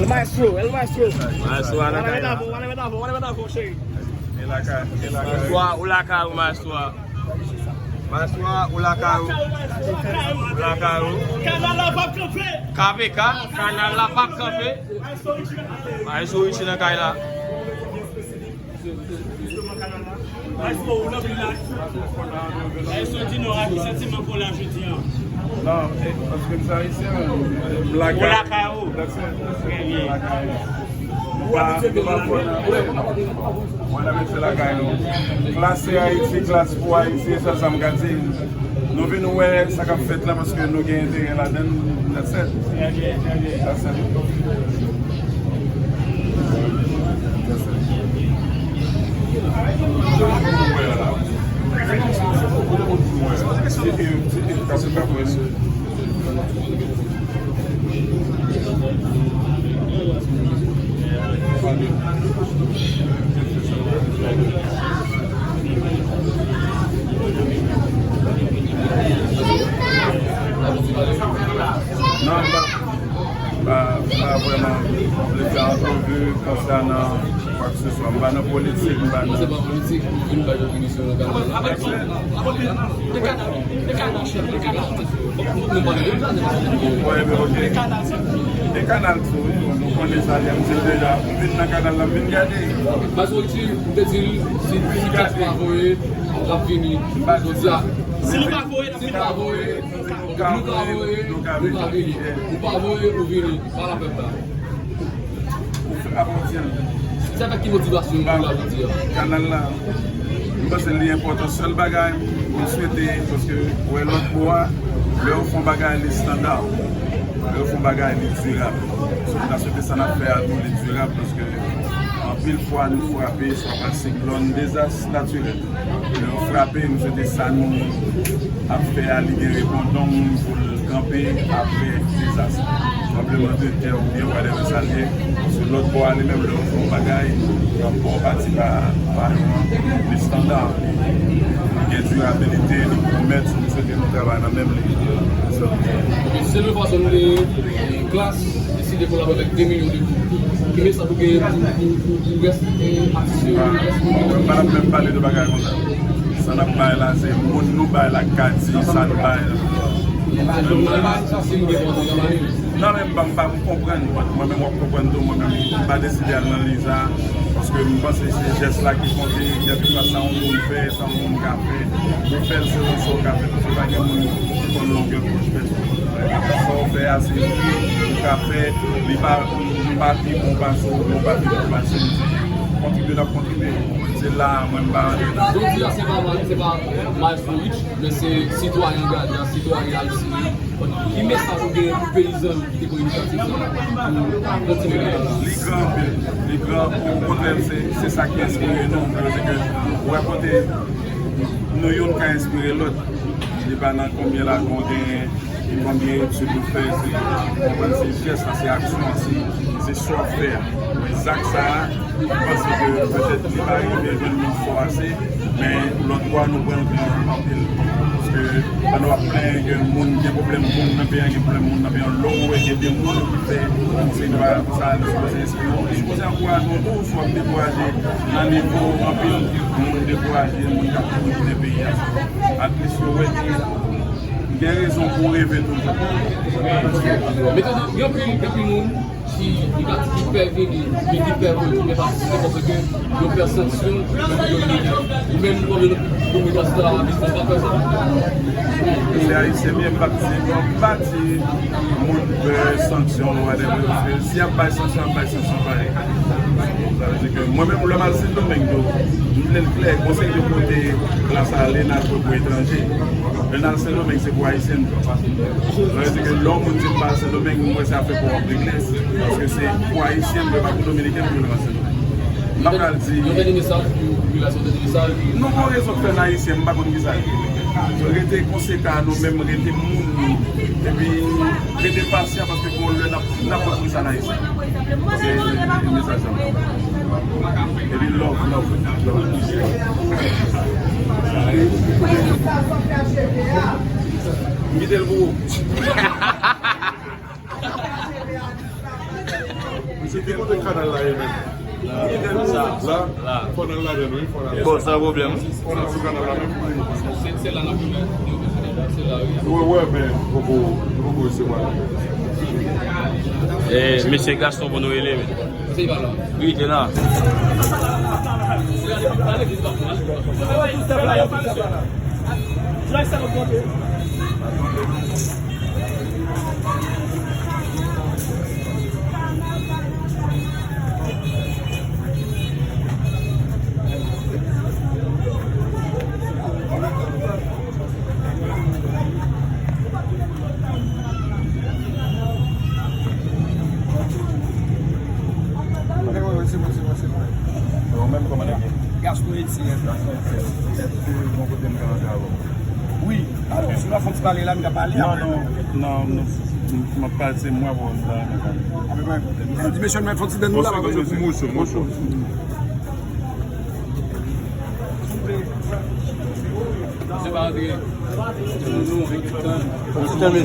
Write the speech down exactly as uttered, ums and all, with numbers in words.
Maestro, El Maestro. Maestro a nan kay la. Maestro a ou lakay ou, maestro a. Maestro a ou lakay ou. Ou lakay ou. K V K, kanal la p ap kanpe. Maestro Richie nan kay la. Maestro, ou nan vin la? Maestro di nou a ki santiman pou la jodi an. Non, eh, paske m se ayisyen, m lakay. Ou lakay ou? That's it. Trè byen. Lakay. Nou pa, nou pa fò nan, wi. Mwen la mete lakay nou. Klas se Ayiti, klas pou Ayiti, se sèl sa m ka di. Nou vin wè sa k ap fèt la paske nou gen enterè ladan l. That's it. That's it. That's it. Non, m pa, pa, pa vrèman vle fè antrevi konsènan kwakeseswa. M pa nan politik, m pa nan. Se pa politik, m vin bay yon emisyon nan kanal la. Wi, men ok. E kanal tou, wi. Nou konnen sa, li a m di l deja. M vin nan kanal la, m vin gade. Majorite, m te di l, si, si klas pa voye, l ap vini. Jodi a. Si nou pa voye, l ap vini. Si pa voye, nou ka voye, nou ka vini. Ou pa voye, ou vini. Pa la pèp la. Ou fè apati an. Se avèk ki motivasyon ou la jodi a? Kanal la, m panse li enpòtan. Sèl bagay, m swete, paske, wè, lòt bò a, lè yo fè yon bagay, li estanda. Lè yo fè yon bagay, li dirab. So, m ta swete sa n ap fè a tou, li dirab, paske anpil fwa, nou frape, swa pa siklòn, dezas natirèl. Lè yo frape, m swete sa nou ap fè a, li gen repondong pou l kanpe apre dezas. Tranblemanntè oubyen whatever sa l ye. Paske lòt bò a li menm, lè yo fè yon bagay, nan bò pati pa, pa yo an, li estanda, li gen dirabilite, li pwomèt, m swete nou travay nan menm liy. Se yon fason nou gen klas. Deside kolabore avèk de milyon de moun. Ki mesaj ou genyen pou, pou, pou, pou rès, eh, atis yo, rès moun yo? Mwen pa t ap menm pale de bagay konsa. Sa n ap bay la, se moun nou bay la k ka di sa n bay la. Non, men m pa, m pa, m konprann. Mwen menm, w ap konprann tou. Mwen menm, m pa deside al nan liy sa. Paske m panse se jès la ki konte. Kèlkeswa sa yon moun fè, sa yon moun ka fè, ou fè l selon sa w ka fè. Paske pa gen moun ki konn longè pòch pèsòn. Sa w fè a, se ou ka fè, li pa, nou pa pi bon pase w, nou pa pi bon pase m. Kontribye, n ap kontribye. Se la a, mwen, m pa antre nan. Jodi a, se pa, se pa Maestro Rich, men se sitwayen Gade a, sitwayen ayisyen. Ki mesaj ou genyen pou peyizan yo ki te pran inisyativ sa a pou kontinye travay la? Li gran anpil. Li gran anpil. Okontrè, se, se sa ki enspire nou. Sa vle di ke ou wè kote nou youn ka enspire lòt. Li pa nan konbyen lajan w genyen, li konbyen etid ou fè, se, ou konprann, se jès la, se aksyon an, se, se sa w ap fè a. Men zak sa a, m panse ke petèt li pa rive jwenn nou fò ase, men lòt bò a nou pran l gran anpil. Paske pandan w ap plenyen ke moun gen pwoblèm, moun nan peyi a gen pwoblèm, moun nan peyi a, lè w wè gen de moun ki fè yon seri de bagay konsa, li sipoze enspire w, li sipoze ankouraje w tou, si w ap dekouraje nan nivo anpil moun dekouraje, moun k ap kouri kite peyi a. At least yo wè ke gen rezon pou w reve toujou. Men gen anpil, gen anpil moun ki, ki pa, ki pè vini, men ki pè voye, ki pè patisipe, paske yo pè sanksyon, yo, yo, yo, ou menm, ou menm, pou migrasyon la, biznis pa fè sa. Se ayisyen m ye, m p ap di, m p ap di moun pè sanksyon, whatever, paske si y ap bay sanksyon, y ap bay sanksyon parèy. Sa vle di ke mwen menm, lè m al Sendomeng tou, m vle l klè, gon seri de kote klas ale, n al jwe pou etranje. Lè n al Sendomeng, se pou ayisyen n jwe. Sa vle di ke lè yon moun di m pa al Sendomeng, m wè se afè pa w ap regle, paske se pou ayisyen m jwe, pa pou dominiken m jwe lè m al Sendomeng. M pa pral di. Yon dènye mesaj pou popilasyon, dènye mesaj. Nou gon rezon k fè n ayisyen, m pa konn kisa l ye. Rete konsekan nou menm, rete moun nou. Epi, rete pasyan, paske gon lè n ap, n ap wè kisa n ayisyen. Se mesaj sa. Epi love, love, love. M kite l pou ou. Se ki kote kanal la ye menm? La? La. Fò n al ladan l, wi, fò n al. Bon, san pwoblèm. Fò n al sou kanal la menm. Se, se la n ap fè. Se la, wi. Wè, wè, men poko, poko resevwa. Eh, mesye Gaston pou nou rele, men. Wi, te la. Ou menm kòman nèg ye? Gaston Etienne. Èske bon kote m ka rantre avè w? Wi. Alò, si w ap fè yon ti pale la, m ka pale apre. Non, non, non, non, m ap pale, se mwen pou m pale. Di mesye, mwen fè yon ti dan nou la. Mouche, mouche, mouche. Mouche.